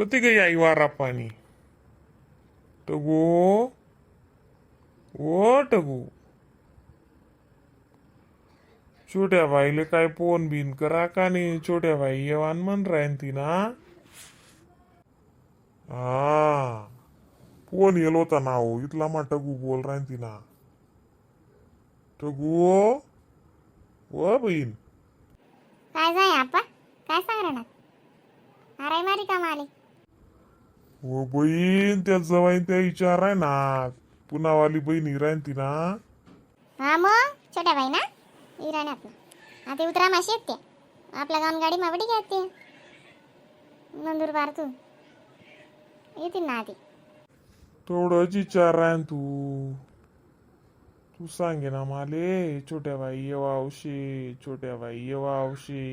कधी गई आई वारा पाणी. टगो, ओ टगू, छोट्या बाईले काय फोन बिन करा का नाही? छोट्या बाई येवान म्हण राहीन ती ना. हा, फोन येलो होता ना हो. इथला मा टगू बोल राहीन ती ना. टगू, ओ बहीण. काय जाय आपा, काय सांग राहणार? आराय मारी का माले? ओ बहीण, त्या जवाईन त्या विचार आहे ना, पुनावाली बहीण राहीन ती ना. हा मग, छोट्या बाई ना इराण्यात ना. आता उतरा माशी येते आपल्या गावून, गाडी मावडी घ्या ते नंदुरबार तू येतील ना आधी. थोडंच विचार राहीन तू. तू सांगे ना माले, छोट्या बाई येवावशे, छोट्या बाई येवावशे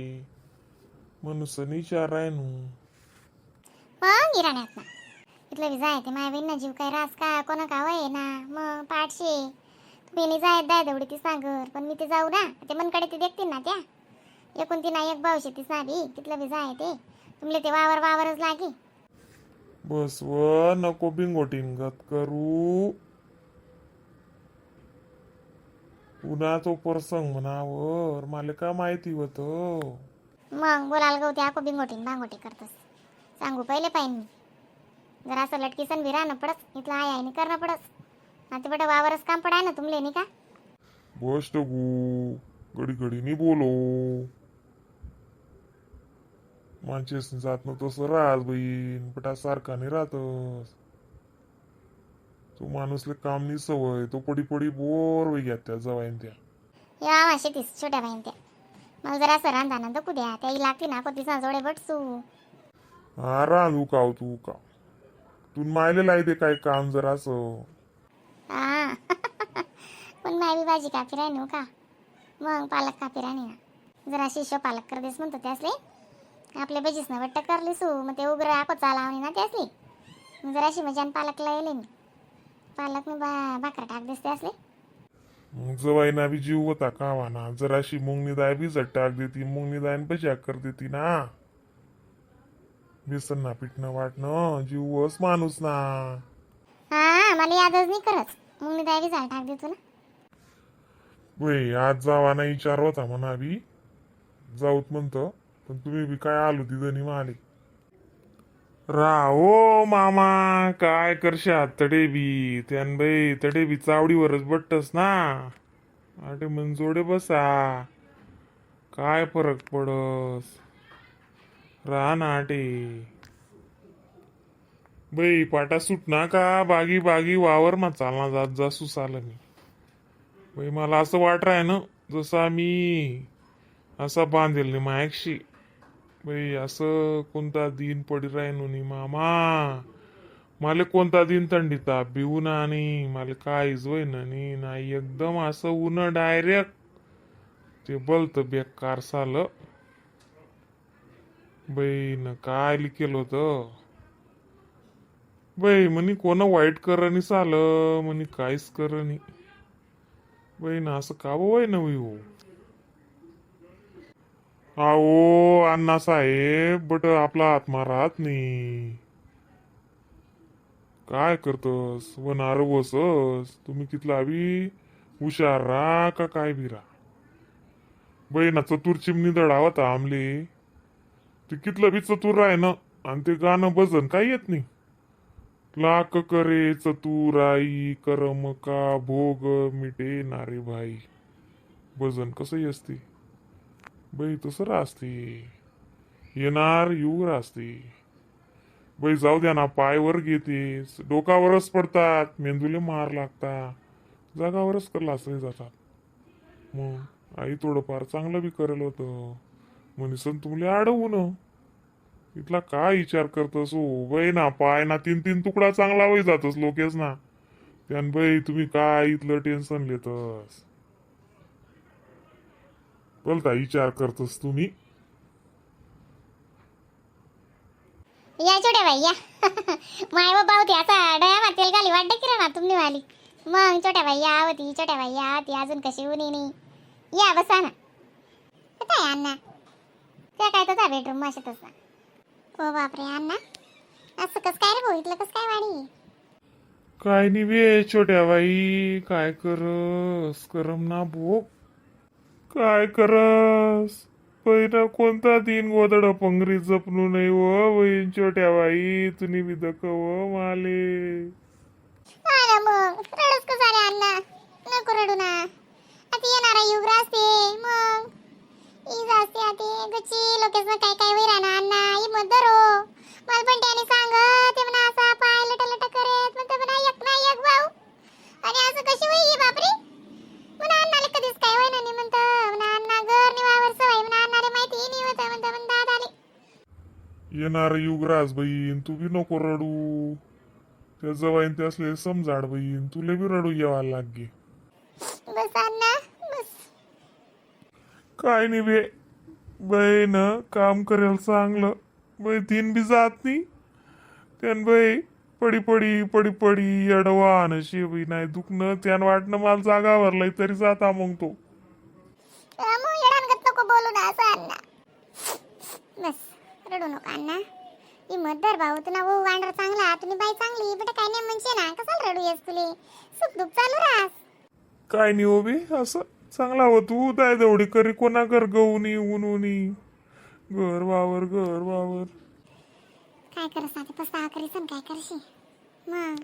म्हणून विचार राहीन. मग इराण्यात ना इथलं बी जाय ते माय बहीण जीव काय रास का कोणा का वय ना. मग पाठशे तुम्ही जाय दाय दवडी ती सांगर, पण मी ते जाऊ ना ते मनकडे ते देखतील ना त्या. एकूण ती ना एक भाऊशे ती साबी तिथलं बी जाय ते तुमले ते वावर वावरच लागी. बस व, नको बिंगोटीन गत करू. पुन्हा तो प्रसंग म्हणावर मला का माहिती होत? मग बोलायला गवते आको बिंगोटीन बांगोटी करतस. सांगू पहिले पाहिजे मी. जरा असं लटकीसन बी राहणं पडस, इथलं आई आईने करणं पडस. आता बट वावरच काम पडाय ना तुमले नाही का? बस टगू, घडी घडी नी बोलो. माणसेस जात ना तसं राहत बहीण, पटा सारखा नाही राहतस. तो माणूसले काम नाही सवय, तो पडी पडी बोर वय घ्या त्या जवाईन त्या. या मा शेतीस छोट्या बाईन त्या मला जरा असं रांधा ना दकू द्या, त्याही लागते ना कोती जोडे बटसू. हा, रान उकाव तू उकाव. तू मायले लाई दे काय काम जरा असं. हा, पण माय बी भाजी कापी राही का मग पालक कापी राही ना. जरा शिष्य पालक कर देस म्हणतो त्यासले. आपल्या भजीस ना बट्ट करली सू, मग ते उग्र आको चालावणी ना त्यासली. मग जराशी मजान पालकला येले मी पालक मी बा भाकरा टाक देस त्यासले. मग जवाईना बी जीव होता कावाना. जराशी मुंगनी दाय भिजत टाक देती, मुंगनी दाय भज्या कर देती ना. बेसन ना पिठणं वाटणं जीव वस माणूस ना. हा, मला यादच नाही करत. मग मी दाय झाड टाक देतो ना. वय, आज जावाना विचार होता म्हणा बी, जाऊत म्हणतो, पण तुम्ही बी काय आलो तिथं नि माले. राहो मामा, काय करशात तडे बी त्यान बाई, तडे बी चावडीवरच बट्टस ना. आटे मनजोडे बसा, काय फरक पडस? राहा ना आटे. बाई, पाटा सुटना का बागी बागी वावर मा चालना जात जासूस आलं मी. बाई, मला असं वाट राय ना जसा मी असा बांधेल नाही मायाक्षी. बाई, असं कोणता दिन पडी राहिनो नी मामा मला. कोणता दिन थंडी ताप बी उन्हा आणि मला काहीच होईना नी नाही. एकदम असं ऊन डायरेक्ट ते बलत बेकार सालं. बाई न काय केलं होतं बाई? म्हणी कोण वाईट करणी सालं, म्हणी काहीच करणी. बाई ना, असं का वय नवी हो? अहो अण्णासाहेब, बट आपला आत्मा राहत नाही. काय करतस वनार वसस तुम्ही कितला बी हुशार रा का काय बी रा. बाई ना, चतुर चिमणी दडावता आमले. ते कितलं बी चतुर राय ना आणि ते गाणं भजन काय येत नाही. लाख करे चतुराई, करम का भोग मिटे ना रे भाई. भजन कसं असते बाई, तसं रासते येणार येऊ रासते. बाई, जाऊ द्या ना, पायवर घेते, डोकावरच पडतात, मेंदूले मार लागता, जागावरच लासले जातात. मग आई थोडंफार चांगलं बी करेल होतं म्हणून तुमले अडवू न. इथला काय विचार करतस हो बाई ना? पाय ना तीन तीन तुकडा चांगला वय जातस लोकेच ना त्यान. बाई, तुम्ही काय इथलं टेन्शन लेतस? बोलता विचार करतस तुम्ही. या छोट्या बाई या. माय बाबा होती असा डया मा तेल घाली वाटत किरा ना तुमनी वाली. मग छोट्या बाई या होती, छोट्या बाई या होती, अजून कशी उनी नाही. या, बसा ना. कुठं आहे अण्णा? त्या काय तसा बेडरूम माशातच ना. ओ बापरे अण्णा. असं कसं काय रे भाऊ, इथलं कसं काय वाडी? काय नाही बे छोट्या बाई, काय करस करम ना भोग, काय करस पहिला कोणता दिन गोदड पंगरी जपणू नाही व बहीण. छोट्या बाई, तुम्ही बी दकव माले. हा ना, मग रडूस का झाले अण्णा? नको रडू ना. आता येणारा युग असते, मग is असते. आता गची लोकेच काय काय होई राहणार अण्णा, हिम्मत धरो. मला पण त्याने सांग ते म्हणा, असा पाय लट लट करत म्हणते म्हणा, एक ना एक भाऊ आणि असं कशी होई बापरे. म्हणा अण्णाला कधीच काय होईना नाही म्हणतं. म्हणा अण्णा घर निवावर सवय, म्हणा अण्णाला माहिती नाही होतं म्हणतं. म्हणा दादाले येणार युगराज बहीण, तू बी नको रडू. त्या जवाईन ते असले समजाड बहीण, तुले बी रडू यावा लागे. बस अण्णा, बस. काय नाही बे बहीण, काम करेल चांगलं बाई, तीन बी जात नाही त्यान बाई. पडी पडी पडी पडी अडवा शे बाई, नाही दुखणं त्यान वाटणं मला जागावर लय तरी जाता मग तो. मग येडांगत नको बोलू ना असं अण्णा. बस, रडू नको अण्णा, हिम्मत धर भाऊ. तुला भाऊ वांडर चांगला, तुम्ही बाई चांगली, बेटा काय नाही म्हणशे ना. कशाला रडू येस तुले? सुख दुःख चालू रास. काय नाही हो बे, असं चांगला हो तू. दाय दवडी करी कोणा कर गऊनी उनुनी घर वावर घर वावर. काय करस आता, पस्तावा करीस आणि काय करशी मग?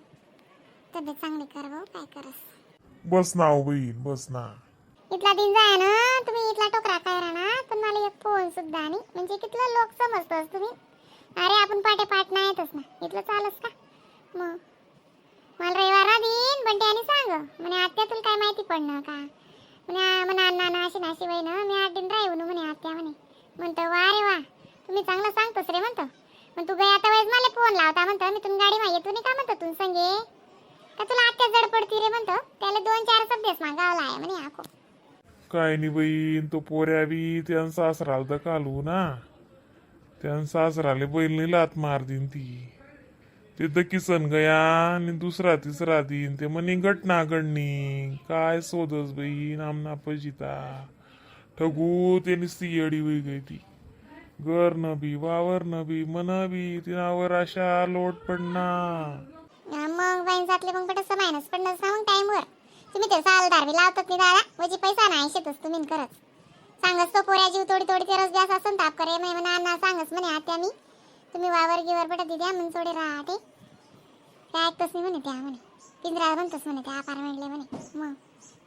तब्येत चांगली कर भाऊ, काय करस? बस ना हो बहीण, बस ना. इथला दिन जाय ना तुम्ही इथला टोकरा काय राहणार, पण मला एक फोन सुद्धा नाही. म्हणजे कितलं लोक समजतोस तुम्ही. अरे आपण पाटे पाट नाही येतच ना, इथलं चालस का मग? मला रविवार दिन बंटे आणि सांग म्हणे, आत्या तुला काय माहिती पडणं का म्हणे? म्हणा अण्णा ना अशी नाशी वय ना, मी 8 दिन राहू म्हणे आत्या म्हणे. म्हणतो वा रे वा, तुम्ही चांगलं सांगतोस रे म्हणतो. मग तू गया आता वेळेस मला फोन लावता म्हणतो, मी तुला गाडी मा येतो नाही का म्हणतो तुला संगे का? तुला आत्या जड पडती रे म्हणतो. त्याला 2-4 शब्देस मागावला आहे म्हणे आको. काय नाही बहीण, तो पोऱ्या बी त्यां सासराला तर कालू ना, त्यां सासराले बैलनी लात मार देईन ती. ते तर किसन गया आणि दुसरा तिसरा दिन ते म्हणे घटना घडणी. काय शोधस बहीण, आमना पजिता ठगू ते नुसती येडी होई गई ती. घर न बी वावर न बी मन बी तिनावर अशा लोट पडना. मग बाईन जातले मग पट समायनच पडणं सांगून टाइमवर. तुम्ही ते सालदार बी लावतात नाही दादा, वजी पैसा नाही शेतच तुम्ही करत सांगस तो पोऱ्या जीव तोडी तोडी ते रस ब्यास असन ताप करे. मी म्हणा अण्णा सांगस म्हणे आत्या मी तुम्ही वावर गिवर पट दिद्या म्हण सोडे राहते. काय ऐकतच नाही म्हणे त्या म्हणे, पिंजरा म्हणतोस म्हणे त्या अपार्टमेंटले म्हणे. मग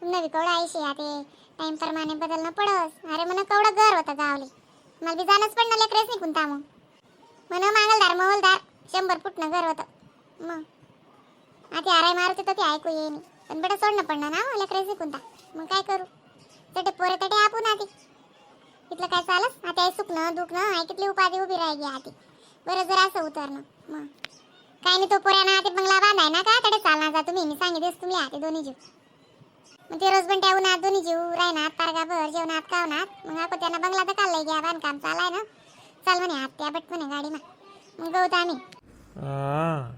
तुम्ही नवी कवडं आयशी ते टाइम प्रमाणे बदलणं पडस. अरे म्हण कवडं घर होतं गावले, मला बी जाणंच पडणं लेकरेच निघून ता. मग म्हण मागलदार मवलदार 100 फुटनं घर होतं. मग आता आराय मारत होतं ते ऐकू येईन, पण बेटा सोडणं पडणार ना लेकरेच निघून ता. मग काय करू, तटे पोरे तटे आपण आधी इथलं काय चालस. आता आई सुकणं दुखणं आई कितली उपाधी उभी राहिली आधी बरं जरा असं उतरणं. मग काय नाही, तो पोऱ्यानं ते बंगला बांधाय ना का तडे चालणार जा तुम्ही. मी सांगितलेस तुम्ही आते दोन्ही जीव. मग ते रोज पण ठेवून दोन्ही जीव राहणार पारगाभर जेवणात कावनात. मग आपण त्यांना बंगला तर काढलाय घ्या, बांधकाम चालाय ना. चाल म्हणे आत्या बट म्हणे गाडी मा, मग गवत आम्ही. हा,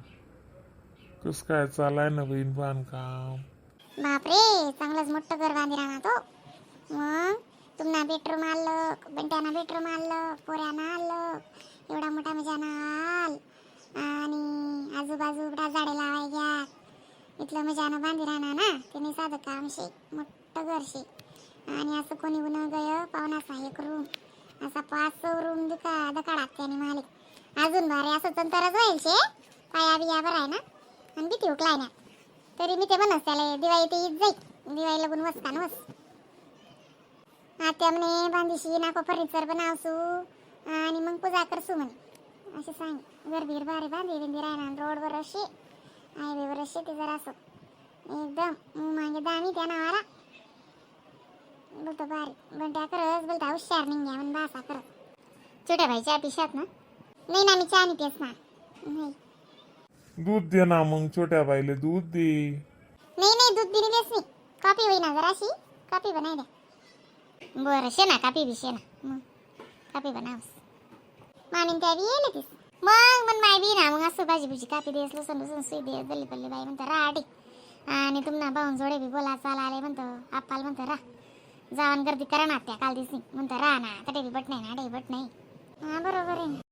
कस काय चालाय ना बहीण बांधकाम? बापरे, चांगलंच मोठं घर बांधी राहणार तो. मग तुम्हाला बेडरूम आलं, बंट्याना बेडरूम आलं, पोऱ्याना आलं, एवढा मोठा मजाना आल आणि आजूबाजू एवढा झाडे लावाय घ्या. इथलं मजानं बांधी राहणार ना त्याने, साधं काम शे, मोठं घर शे. आणि असं कोणी उन गय पाहुणाचा एक रूम, असा 5 रूम दुका दकाडात त्याने मालिक. अजून भारी असं तंतरच होईल शे, पाया बिया बरं आहे ना आणि भीती उकलाय ना. तरी मी ते म्हणस त्याला दिवाळी ते ईद जाईल, दिवाळी लगून वस का वस. आत्या म्हणे बांधीशी नाको फर्निचर बनावसू आणि मग पूजा करसू म्हणे असे सांग. घरबीर भारी बांधी बिंदी राहणार, रोडवर अशी हायवेवर अशी ते जरा असं एकदम मागे दामी त्या नावाला बोलतो भारी बंट्या करस बोलता हुशार निघ्या म्हण बासा करत. छोट्या भाईच्या पिशात ना नाही ना, मी चहा नाही पेस ना नाही. दूध दे ना मग छोट्या बाईले, दूध दे. नाही नाही, दूध बिनी देस नाही, कॉफी होईना जराशी, कॉफी बनाय द्या. बरं शे ना, कापी बी शे ना, मग कापी बनावस. मामीन त्या बी येईल तीस मग मन माय बी ना मग असं भाजी भुजी कापी देस, लसूण लसूण सुई दे दल्ली पल्ली बाई म्हणतं राडी. आणि तुम्हाला भाऊन जोडे बी बोला चाला आले म्हणतो आप्पाला म्हणतं रा जावान गर्दी करा ना त्या काल दिसनी म्हणतं रा ना तटे बी बट नाही ना, बट नाही. हां बरोबर आहे.